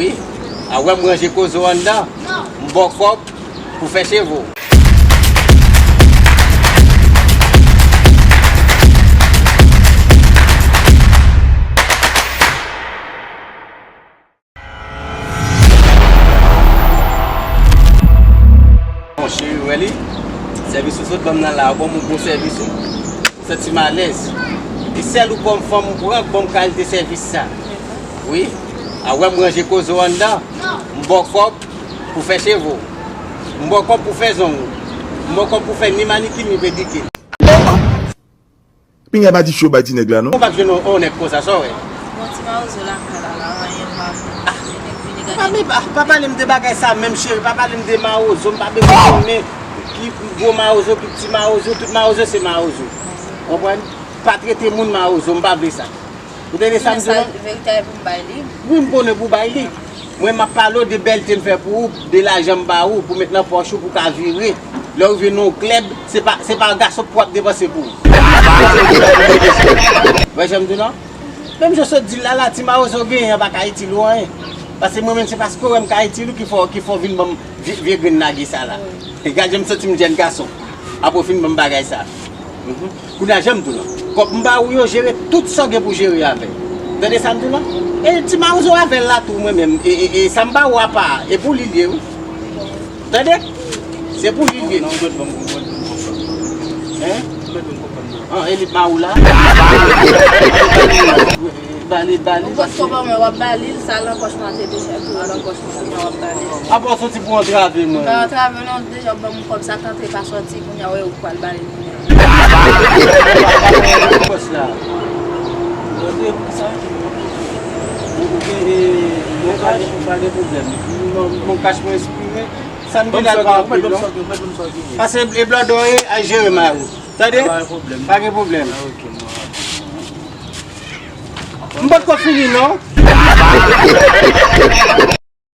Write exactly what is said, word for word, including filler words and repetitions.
Wi, a wè m ranje koze w anndan. M ba w kòb pou fè cheve w. Monchè, ou wè li? Sèvis ou sot ban m nan la, ou ban m yon gwo sèvis, wi. M santi m alèz. E sèl ou kòm fanm ou pran k ban m kalite sèvis sa. Wi, a wè m ranje koze w anndan. M ba w kòb pou fè cheve w. M ba w kòb pou fè zong ou. M ba w kòb pou fè ni manikir ni pedikir. Pinga pa di cho bay ti nèg la non. Ou p ap jwenn yon, yon nèg konsa, sa w wè? Bon, ti mawozo lakay la, la, anyen pa. Ah, ti nèg vini pa, gade. Pa, pa pale m de bagay sa menm, cheri, pa pale m de mawozo, m pa bezwen konnen ki gwo mawozo, ki piti mawozo, tout mawozo se mawozo. Konprann? Pa trete moun mawozo, m pa vle sa. Ou tande sa m di w la? Verite a e pou m bay li. Wi, m konnen pou w bay li. Mwen, m ap pale w de bèlte m fè pou ou, de lajan m ba ou, pou met nan pòch ou, pou w ka vire. Lè w rive nan yon klèb, se pa, se pa gason pou w ap depanse pou ou. Wè jan m di w la? Menm jan w sot di l la, la, ti mawozo w genyen an pa ka itil ou anyen. Paske mwen menm, se paske w wè m ka itil ou ki fè w, ki fè w vin ban m vye, vye grenn lage sa la. E gad jan m santi m jèn gason. Apre w fin ban m bagay sa. Mhm. Kounye a, jan m di w la, kòb m ba ou yo, jere tout sa w gen pou jere avè l. Tande sa m di w la? E ti mawozo avè l la tou, mwen menm. E, e, e sa m ba ou apa a, e pou li l ye, wi. Tande? Se pou li l ye. Non, ou mèt ban m konprann, ban m konprann. Hein? Ou mèt ban m konprann, non. An, e li pa ou la? Ba li, ba li. Ou potko ban mwen, w ap ba li l, sa nan pòch mwen te deja tou, nan pòch mwen kounye a w ap ba li l. Apa w soti pou antrave mwen? M pa antrave non, deja w ban m kòb sa k antre pa sòti, kounye a w wè ou pral ba li l kounye a. Pòch la. Antre pou sa. Ou, ou gen, e, mon kach, pa gen pwoblèm. Mon, mon kach mwen espire. Sa m gen la pa anpil non. Pase e blòdò e al jere mari w. Tande? Pa gen pwoblèm. Pa gen pwoblèm. Ah, ok, mwen. M potko fini non.